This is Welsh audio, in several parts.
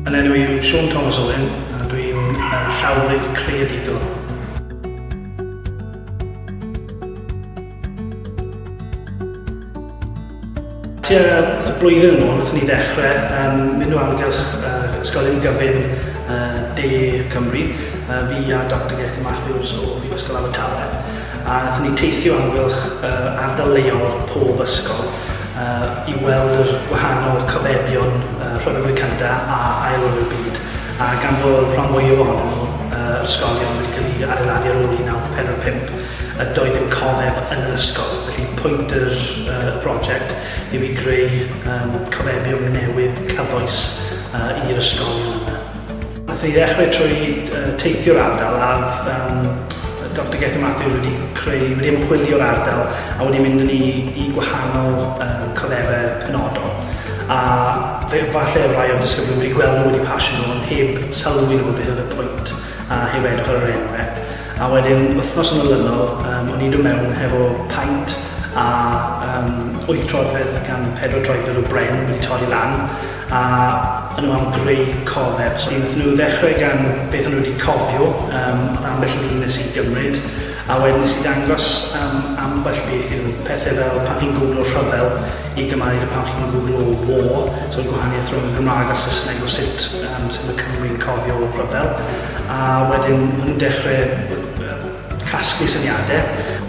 Yn enw i yw Siôn Thomas Owen a dwi'n llawrydd creadigol. Tua y blwyddyn yn ôl, wnaethon ni ddechrau um, mynd o amgylch uh, Ysgolion Gyfun uh, De Cymru, uh, fi a Dr Gethin Matthews o Brifysgol Abertawe. A wnaethon ni teithio amgylch uh, ardal leol pob ysgol i weld yr gwahanol cofebion Rhyfel Byd Cyntaf a Ail Ryfel Byd, a gan fod rhan fwyaf ohonyn nhw, yr ysgolion, wedi cael eu adeiladu ar ôl 1945, doedd dim cofeb yn yr ysgol. Felly pwynt yr prosiect yw i greu cofebion newydd cyfoes i'r ysgolion yna. Wnaethon ni ddechrau trwy teithio'r ardal a oedd um, Doctor Gethin Matthews wedi creu, wedi ymchwilio'r ardal a wedi mynd â ni i gwahanol um, cofebau penodol. A fe, falle rai o'r disgyblion wedi gweld nhw wedi pasio nhw ond heb sylwi nhw beth oedd y pwynt a heb edrych ar yr enwau. A wedyn, wythnos yn olynol, um, o'n i'n dod mewn hefo paent a um, 8 troedfedd gan 4 troedfedd o bren wedi torri lan a o'n nhw am greu cofeb. So wnaethon nhw ddechrau gan beth o'n nhw wedi cofio, um, oedd ambell lun nes i gymryd, a wedyn nes i ddangos um, ambell beth iddyn nhw, pethau fel pan chi'n googlo rhyfel i gymharu â pan chi'n googlo war, so y gwahaniaeth rhwng y Gymraeg a'r Saesneg o sut, um, sut mae Cymru'n cofio rhyfel. A wedyn maen nhw'n dechrau casglu syniadau,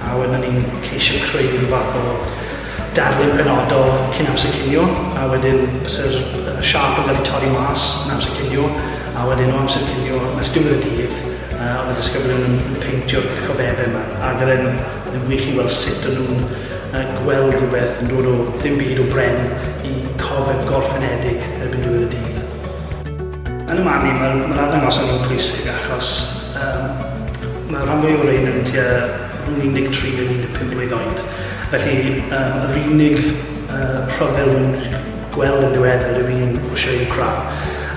a wedyn o'n i'n ceisio creu rhyw fath o darlun penodol cyn amser cinio, a wedyn byse'r siâp yn cael ei torri mas yn amser cinio, a wedyn o amser cinio nes diwedd y dydd, uh, oedd y disgyblion yn, yn peintio'r cofebau yma, ac oedd e'n yn wych i weld sut o'n nhw'n uh, gweld rhywbeth yn dod o dim byd o bren i cofeb gorffenedig erbyn diwedd y dydd. Yn y man i, mae'r ma arddangosfa yn pwysig achos um, mae rhan fwy o'r rhain yn tua rhwng 13 a 15 mlwydd oed. Felly, um, yr unig uh, rhyfel nhw'n gweld yn ddiweddar yw un Rwsia Ukraine.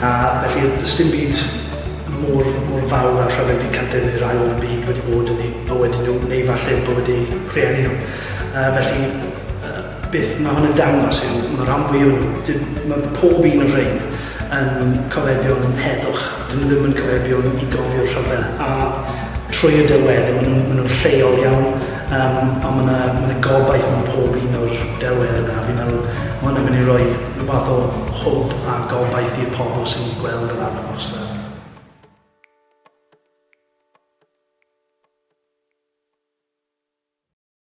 A felly, does dim byd mor, mor fawr â'r rhyfel byd cyntaf neu'r ail ryfel byd wedi bod yn eu bywyd nhw, neu falle bywyd eu rhieni nhw. Uh, felly, uh, beth mae hwn yn dangos yw, mae rhan fwyaf nhw, mae pob un o'r rhain yn cofebion heddwch, dyn nhw ddim yn cofebion i gofio'r rhyfel. A trwy y delweddau, maen nhw'n ma nhw lleol iawn, um, ond mae yna ma gobaith mewn pob un o'r delweddau yna. Fi'n meddwl mae hwnna'n mynd i roi rhyw fath o hwb a gobaith i'r pobl sy'n gweld yr arddangosfa.